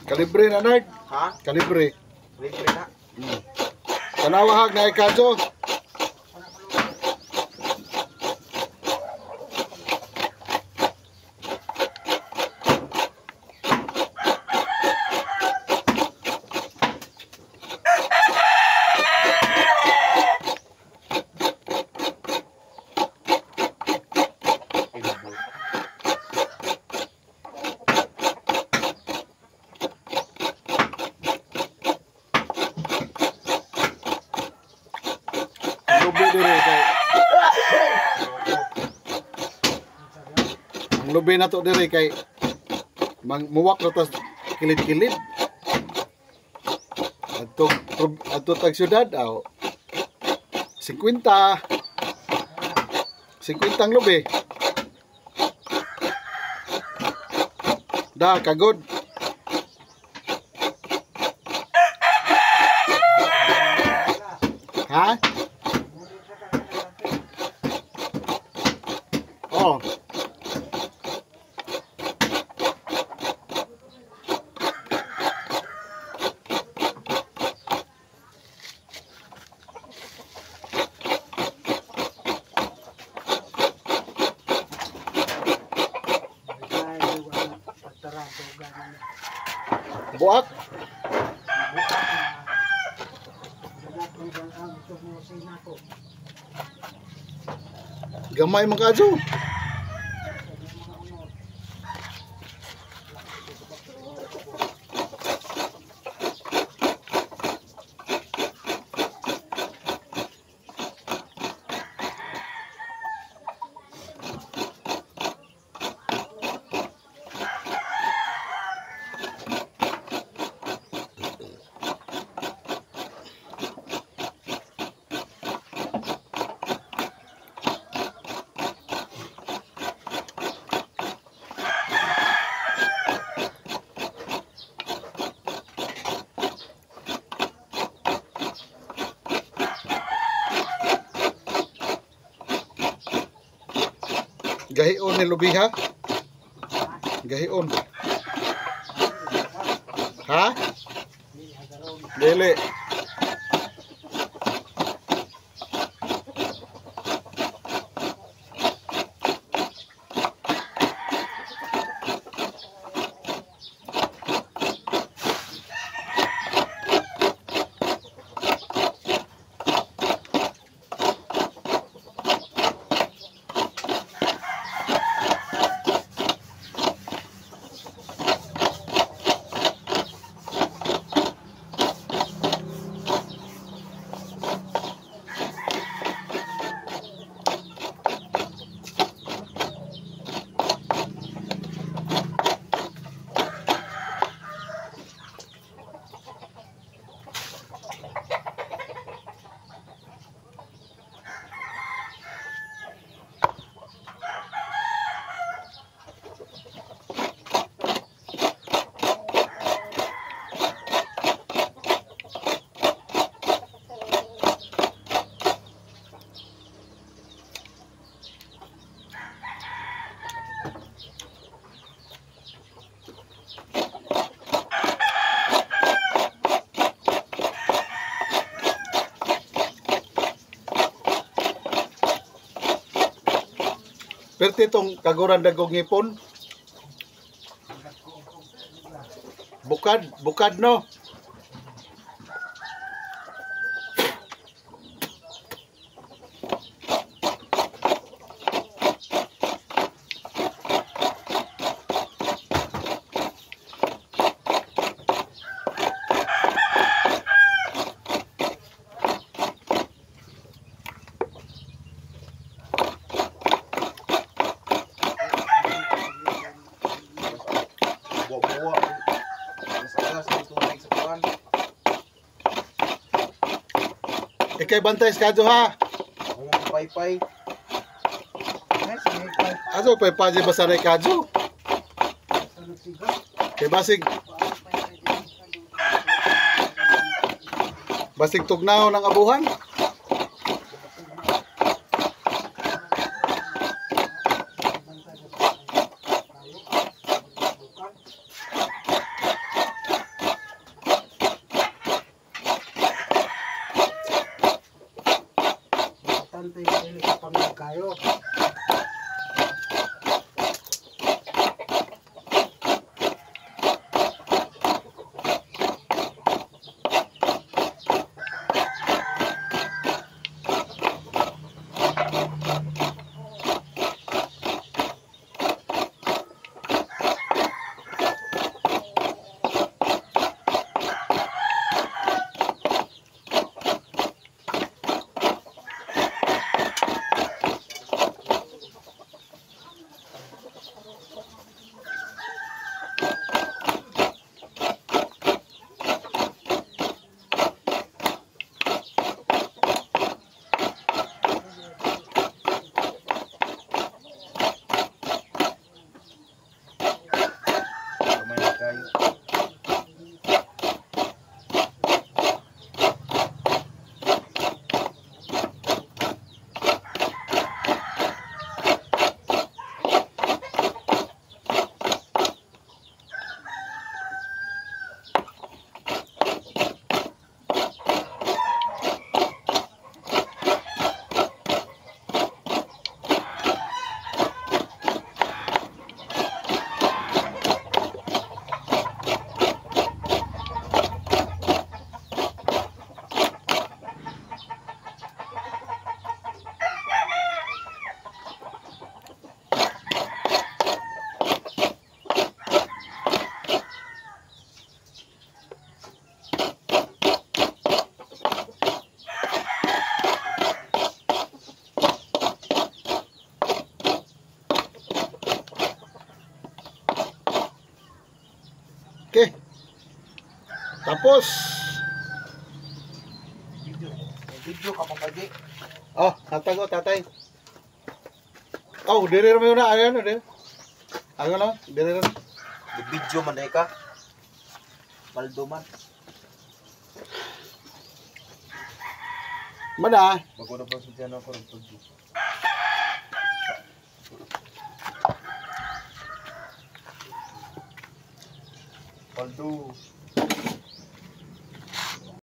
Kalibre na nerd. Ha? Kalibre. Libre na. Tanawa hag na ikadyo. Ang lubi na to dire kay muwak na tas kilid-kilid. Adto tag syudad aw 50 50 ang lubi. Da kagod. Ha? Oh. Buak. Gamay man kadyo. Gahion ni lubiha? Gahion. Ha? Dili. Perti itong kaguran dagog ngipon. Bukad, bukad no. Ikay bantay sa kadyo ha. Paypay. Aso paypay basta na kadyo. Kay basig. Basig tugnaw ng abuhan. Okay. Tapos, Video. May video ka pa pagi. Oh, hatag oh, tatay. Oh, dire ra mo na ayan dire. Ayo na, dire ra. Video man day ka. Paldo man. Mana? Bago na pa sa tiyan ako rin pagdi. Paldo.